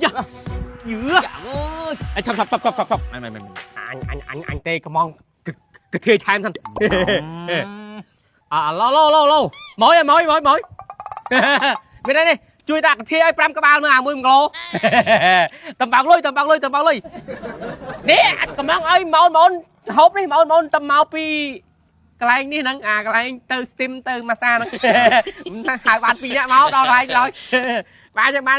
យ៉ាយឺ អើយ អញឈប់ឈប់ឈប់ឈប់ឈប់ មិនមិនមិន អញអញអញអញទេកំងកធាយថែមសិនអាឡូឡូឡូឡូម៉យម៉យម៉យម៉យមានអីនេះជួយដាក់កធាយឲ្យ5ក្បាលមើលអាមួយ1គីឡូតំបាក់លុយតំបាក់លុយតំបាក់លុយនេះកំងឲ្យម៉ោនម៉ោនហូបនេះម៉ោនម៉ោនតំមកពីកន្លែងនេះហ្នឹងអាកន្លែងទៅស្ទីមទៅម៉ាសាហ្នឹងហៅបាន2នាក់មកដល់កន្លែងដល់បានចឹងបាន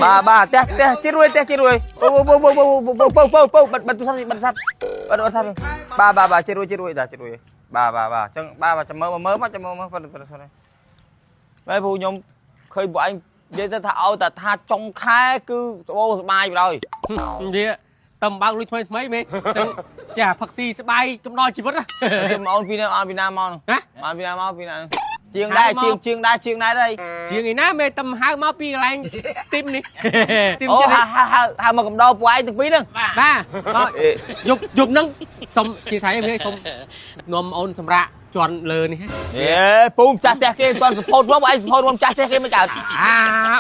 បាទបាទផ្ទះផ្ទះជិះរួយផ្ទះជិះរួយអូអូអូអូអូអូអូអូបិទបិទទូរស័ព្ទបិទទូរស័ព្ទបិទទូរស័ព្ទបាទបាទបាទជិះរួយជិះរួយតាជិះរួយបាទបាទបាទអញ្ចឹងបាទបាទចាំមើលមើលមកចាំមើលមើលបិទបិទទូរស័ព្ទបែបពូខ្ញុំឃើញពួកឯងនិយាយទៅថាឲ្យតែថាចុងខែគឺស្បោស្បាយបណ្ដោយ វាតំបើកលុយថ្មីថ្មីមេទាំងចាផឹកស៊ីស្បាយកំដរជីវិត ខ្ញុំអូនពីណាអត់ពីណាមក ហ៎ អត់ពីណាមកពីណាជាងដែរជាងជាងដែរជាងដែរទេ ជាងឯណាមេតំហៅមកពីកន្លែងទីមនេះទីម អូ ចិត្ត ហៅហៅហៅហៅមកកំដរពួកឯងទាំងពីរហ្នឹង បាទយប់យប់ហ្នឹងសុំជាថៃមេសុំនាំអូនសម្រាប់ជន់លើនេះ អេពូម្ចាស់ផ្ទះគេគាត់សពតមកឯងសពតមកម្ចាស់ផ្ទះគេមិនកើត អា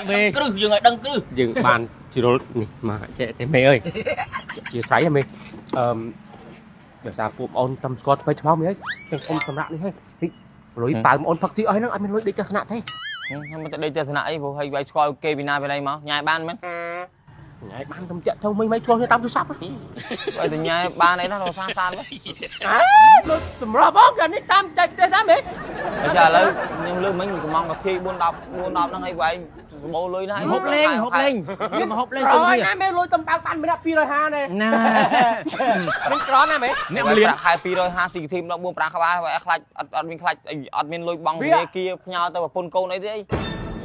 មេ គ្រឹះយើងឲ្យដឹងគ្រឹះ យើងបានជ្រុលនេះមកចេះទេមេអើយជាស្រ័យមេអឺដោយសារពួកអូនតំស្គាល់ថ្មីឆ្មោមេអើយទាំងអ៊ំសម្រាប់នេះហើយលុយប៉ៅអូនផឹកស៊ីអស់ហ្នឹងអត់មានលុយដេកទស្សនៈទេ ខ្ញុំមិនទៅដេកទស្សនៈអីព្រោះឲ្យវាយស្គាល់គេពីណាពីណីមកញ៉ាយបានមែន ញ៉ៃបានតំចាក់ទៅមិនមិនឆ្លោះតាមទូរស័ព្ទ ឲ្យតែញ៉ាយបានអីណារសាសានមែន អើសម្រាប់បងចានេះតាមចែកទេតាមហ៎ ចាឥឡូវខ្ញុំលើមិញកំងកាធី4 10 4 10ហ្នឹងឲ្យវាយសម្បូរលុយណាស់ ហូបលេងហូបលេងយកមកហូបលេងជុំ ក្រ គ្នា ណាមេលុយតំបើកបានម្នាក់250នេះ ណា មិនក្រណាមេ អ្នកមលៀនខែ250កាធីម្ដង4 5ក្បាលវាខ្លាចអត់អត់មានខ្លាចអត់មានលុយបង់ធនាគារផ្ញើទៅប្រពន្ធកូនអីទេអី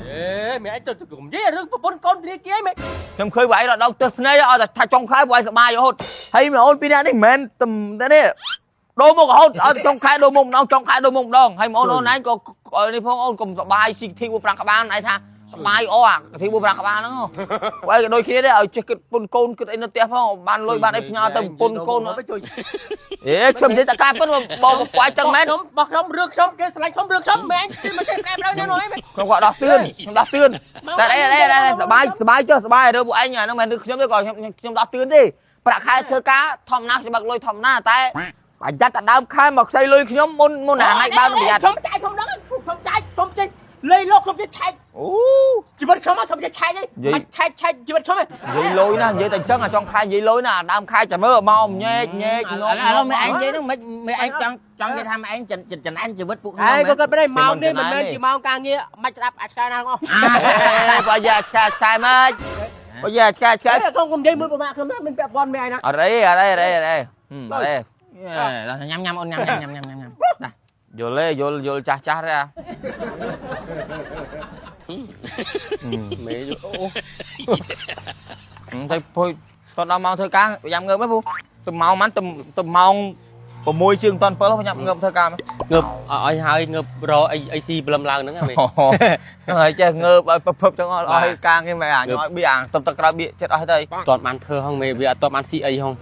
អេមេអញទៅកុំនិយាយរឿងប្រពន្ធកូនធនាគារអីមេ ខ្ញុំឃើញវាយដល់ដល់ទើសភ្នែកឲ្យតែថាចុងខែវាយសបាយរហូតហើយបងអូនពីរនាក់នេះមិនមែនតែនេះដូរមុខរហូតឲ្យចុងខែដូរមុខម្ដងចុងខែដូរមុខម្ដងហើយបងអូនអូនឯងក៏នេះផងអូនកុំសបាយស៊ីធី4 5ក្បាលឯងថាសបាយអអាធី4 5ក្បាលហ្នឹងវាយក៏ដូចគ្នាដែរឲ្យចេះគិតពុនកូនគិតអីនៅផ្ទះផងបានលុយបានអីផ្ញើទៅពុនកូន ជួយ អេខ្ញុំនិយាយតែការពិតបងបងចឹងមែន ខ្ញុំបោះខ្ញុំរឿងខ្ញុំគេឆ្លាញ់ខ្ញុំរឿងខ្ញុំមេអញមិនចេះស្អែបដល់ណានោះអីមេ ខ្ញុំក៏ដោះទឿនខ្ញុំដោះទឿនតែអីអីសបាយសបាយចុះសបាយរឿងពួកឯងហ្នឹងមិនរឿងខ្ញុំទេក៏ខ្ញុំខ្ញុំដោះទឿនទេប្រាក់ខែធ្វើការធម្មតាខ្ញុំបើកលុយធម្មតាតែប្រយ័ត្នតែដើមខែមកខ្ចីលុយខ្ញុំមុនមុនអាថ្ងៃបើនឹងប្រយ័ត្ន ខ្ញុំចាយខ្ញុំដឹងខ្ញុំចាយខ្ញុំចេះលេលោកខ្ញុំចេះឆែក អូ ជីវិតខ្ញុំខ្ញុំចេះឆែកអីមិនឆែកឆែកជីវិតខ្ញុំឯង និយាយលុយណានិយាយតែអញ្ចឹងអាចង់ខែនិយាយលុយណាដើមខែចាំមើលមកញែកញែក ឥឡូវមេឯងនិយាយហ្នឹងមិនមេឯងចង់ចង់និយាយថាមេឯងចំណែនជីវិតពួកខ្ញុំ អេក៏គាត់មិនម៉ោងនេះមិនមែនជាម៉ោងការងារមិនស្ដាប់អាចឆ្កែណាងអស់ អាបើយ៉ាឆ្កែឆ្កែមកបើយ៉ាឆ្កែឆ្កែ ខ្ញុំកុំនិយាយមួយប្រមាថខ្ញុំណាមិនពាក់ព័ន្ធមេឯងណា អត់អីអត់អីអត់អីអត់អីអត់អី ញ៉ាំញ៉ាំអូនញ៉ាំញ៉ាំញ៉ាំញ៉ាំញ៉ាំណា យល់ទេយល់យល់ចាស់ចាស់ទេអា មេអូ តែពុយតដល់ម៉ោងធ្វើការញ៉ាំងើបហ៎ពូទៅម៉ោងហ្នឹងទៅទៅម៉ោង6ជាងត7ញ៉ាំងើបធ្វើការ ងើបឲ្យហើយងើបរអីអីស៊ីព្រលឹមឡើងហ្នឹងមេ ហើយចេះងើបឲ្យពឹបចឹងអត់ឲ្យការគេមិនអាញឲ្យបៀអាទឹកទឹកក្រោយបៀចិត្តអស់ទៅ អត់បានធ្វើហងមេវាអត់បានស៊ីអីហង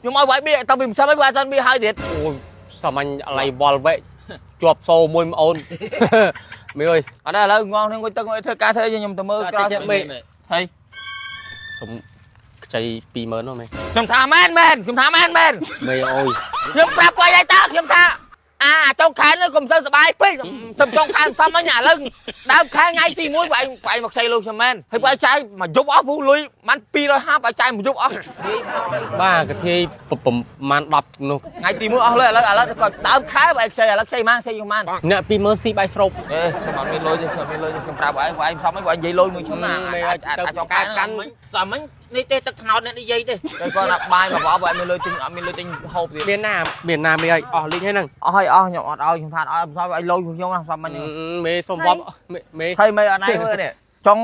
ខ្ញុំឲ្យវាយបៀតាំងពីម្សិលមិញវាអត់បៀហើយទៀត អូយសាមញ្ញអលៃវល់វែកជាប់សូមួយប្អូនមេអើយ អត់ដែរឥឡូវងងនឹងអង្គុយទឹកអង្គុយធ្វើការធ្វើអីខ្ញុំទៅមើលក្រោយ មេ ហើយ សុំខ្ចី20000នោះមេ ខ្ញុំថាមែនមែនខ្ញុំថាមែនមែន មេអើយ ខ្ញុំប្រាប់គាត់ហើយតើខ្ញុំថាអាចុងខែនេះកុំសូវសប្បាយពេកទៅចុងខែសំមិញឥឡូវដើមខែថ្ងៃទី1បងឯងបងឯងមកខ្ចីលុយខ្ញុំមែនហើយបងឯងចាយមកយប់អស់ពូលុយបាន250បងចាយមកយប់អស់ បាទកាធាយប្រហែល10នោះ ថ្ងៃទី1អស់លុយឥឡូវឥឡូវគាត់ដើមខែបងឯងខ្ចីឥឡូវខ្ចីម៉ានខ្ចីខ្ញុំម៉ាន អ្នក20000ស៊ីបាយស្រូប អេខ្ញុំអត់មានលុយទេខ្ញុំមានលុយខ្ញុំប្រាប់បងឯងបងឯងសំមិញបងឯងនិយាយលុយមួយខ្ញុំណា មេ អាចចុងខែ ទៅកែកាន់ សាមិញនេះទេទឹកត្នោតអ្នកនិយាយទេ តែគាត់ថាបាយមកបងឯងមានលុយទិញអត់មានលុយទិញហូបទៀត មានណាមានណាមេអើយអស់លីងហើយហ្នឹង អស់ហើយអស់ខ្ញុំអត់ឲ្យខ្ញុំថាអត់ឲ្យសំឲ្យលុយខ្ញុំណាសំមិញ មេសុំវប់មេ ថៃមិនអត់ណៃមើលនេះចុង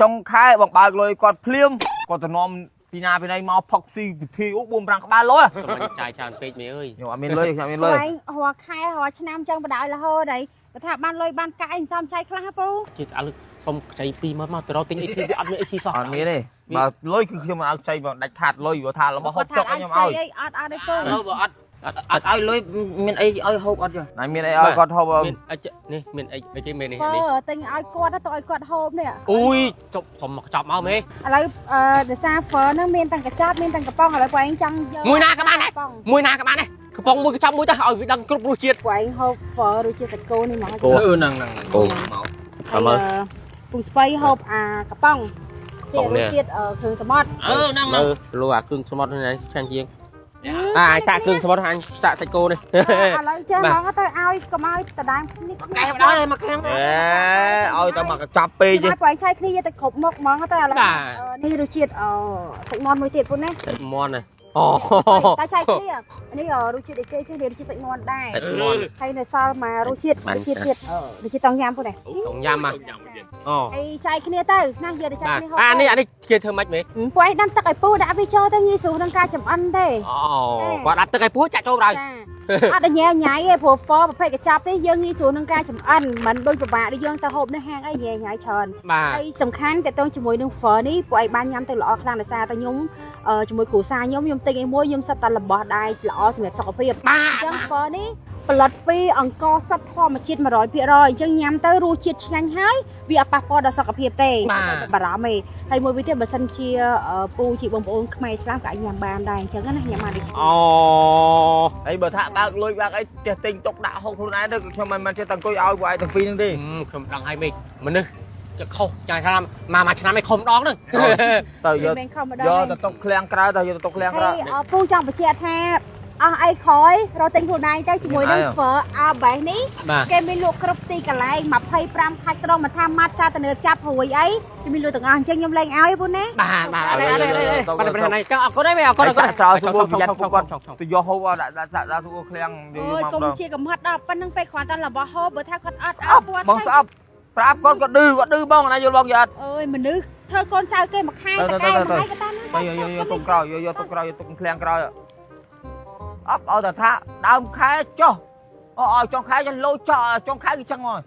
ចុងខែបងបើកលុយគាត់ភ្លាមគាត់ទៅនាំពីណាពីណីមកផឹកស៊ីពិធីអូ4 5ក្បាលលុយ សុំអញចាយច្រើនពេកមេអើយ ខ្ញុំអត់មានលុយខ្ញុំអត់មានលុយ ឯងរាល់ខែរាល់ឆ្នាំចឹងបដ ாய் រហូតហើយបើថាបានលុយបានកាក់អីសំចៃខ្លះហ៎ពូ ជាឆ្អើសុំខ្ចី20000មកទៅរកទិញអីស៊ីអត់មានអីស៊ីសោះ អត់មានទេបើលុយគឺខ្ញុំមិនឲ្យខ្ចីបងដាច់ខាតលុយព្រោះថារបស់ហូប គាត់ថា ចុកខ្ញុំ ឲ្យខ្ចី ឲ្យ អីអត់អត់ទេពូ ឥឡូវបើអត់ អត់ អត់ឲ្យលុយមានអីឲ្យហូបអត់ចុះ ណៃមានអីឲ្យគាត់ហូប មានអីនេះមានអីអីគេមាននេះ ហ្វ នេះ ទិញឲ្យគាត់ទៅឲ្យគាត់ហូបនេះ អូយចប់សុំមកកញ្ចប់មកមេ ឥឡូវអឺដោយសារហ្វហ្នឹងមានទាំងកញ្ចប់មានទាំងកំប៉ុងឥឡូវពួកឯងចង់យក មួយណាក៏បានដែរ កំប៉ុង មួយណាក៏បានដែរកំប៉ុងមួយកញ្ចប់មួយទៅឲ្យវាដឹងគ្រប់រសជាតិ ពួកឯងហូបហ្វរសជាតិសាច់គោនេះមក គោ អឺហ្នឹងហ្នឹង គោ មក ហើយពូស្បៃហូបអាកំប៉ុង កំប៉ុងនេះ រសជាតិគ្រឿងសមុទ្រ អឺហ្នឹងហ្នឹង មើលលូអាគ្រឿងសមុទ្រនេះឆាញ់ជាងអាសាក់គ្រឿងសមុទ្រអញសាក់សាច់គោនេះ ឥឡូវចេះ បាទ ហ្មងទៅឲ្យកុំឲ្យដដើមនេះ មកកែម្ដងមកកែម្ដង អេឲ្យតែមកកញ្ចប់ពេកទេ ឲ្យពួកឯងឆែកគ្នាយកទៅគ្រប់មុខហ្មងទៅឥឡូវ បាទ នេះរសជាតិសាច់មាន់មួយទៀតពុនណា សាច់មាន់ណាអូ តែឆែកគ្នានេះរសជាតិអីគេចេះនេះរសជាតិសាច់មាន់ដែរ សាច់មាន់ ហើយនៅសល់មករសជាតិ បាន រសជាតិទៀតរសជាតិតង់ញ៉ាំពុនណា តងញ៉ាំមកអូ ហើយចែកគ្នាទៅណាយកទៅចែក បាទ គ្នាហូប អានេះអានេះគេធ្វើម៉េចមេ ពួកឯងដាំទឹកឲ្យពូដាក់វាចូលទៅងាយស្រួលក្នុងការចម្អិនទេ អូគាត់ដាក់ទឹកឲ្យពោះចាក់ចូលដល់ ចាអត់ដល់ញ៉ែញ៉ៃទេព្រោះហ្វប្រភេទកញ្ចប់ទេយើងងាយស្រួលក្នុងការចម្អិនមិនដូចពិបាកដូចយើងទៅហូបនៅហាងអីញ៉ែញ៉ៃច្រើន បាទ ហើយសំខាន់តើតងជាមួយនឹងហ្វនេះពួកឯងបានញ៉ាំទៅល្អខ្លាំងដោយសារតែខ្ញុំជាមួយគ្រួសារខ្ញុំខ្ញុំទិញអីមួយខ្ញុំសិតតែរបស់ដែរល្អសម្រាប់សុខភាព បាទ អញ្ចឹងហ្វនេះផលិតពីអង្ករសុទ្ធធម្មជាតិ100%អញ្ចឹងញ៉ាំទៅរសជាតិឆ្ងាញ់ហើយវាអត់ប៉ះពាល់ដល់សុខភាពទេ បាទ បារម្ភទេហើយមួយវិញទៀតបើសិនជាពូជាបងប្អូនខ្មែរស្លាមក៏អាចញ៉ាំបានដែរអញ្ចឹងណាញ៉ាំបានដូចគ្នា អូ ហើយបើថាបើកលុយបើកអីចេះទិញទុកដាក់ហូបខ្លួនឯងទៅខ្ញុំមិនមែនចេះតែអង្គុយឲ្យពួកឯងទាំងពីរហ្នឹងទេ ខ្ញុំដឹងហើយមេមនុស្សจะខុសចាឆ្នាំមកមួយឆ្នាំឯងខុសម្ដងហ្នឹង ទៅយក មិនខំម្ដង យកទៅទុកឃ្លាំងក្រៅទៅយកទៅទុកឃ្លាំងក្រៅ ហើយពូចង់បញ្ជាក់ថាអស់អីក្រោយរកទិញខ្លួនឯងទៅជាមួយនឹង មានអី ហ្វអាបេសនេះ បាទ គេមានលក់គ្រប់ទីកន្លែង25ខេត្តក្រុងមិនថាម៉ាត់សាធារណចាប់រួយអីគេមានលក់ទាំងអស់អញ្ចឹងខ្ញុំលែងឲ្យពូណា បាទបាទអរអរអរបាទប្រហែលចង់អរគុណហើយមេអរគុណអរគុណ ហើយចាក់ស្រោស្រួលប្រយ័ត្នពួកគាត់ទៅយកហូបដាក់ដាក់ដាក់ដាក់ទូឃ្លាំងយក អូយ មកដល់ កុំជាកំហិតដល់ប៉ុណ្្នឹងពេលគ្រាន់តែរបស់ហូបបើថាគាត់អត់ ស្អប់ ឲ្យគាត់ បងស្អប់ប្រាប់គាត់គាត់ឌឺគាត់ឌឺបងណាយល់បងយល់អត់ អើយមនុស្សធ្វើកូនចៅគេមួយខែ ទៅ តកែ ទៅទៅ មួយខែក៏តាម ទៅយកយកយកទុកក្រោយយកយកទុកក្រោយយកទុកឃ្លាំងក្រោយអប់ឲ្យតែថាដើមខែចុះអូឲ្យចុងខែចុះលោចុះចុងខែគឺចឹងមក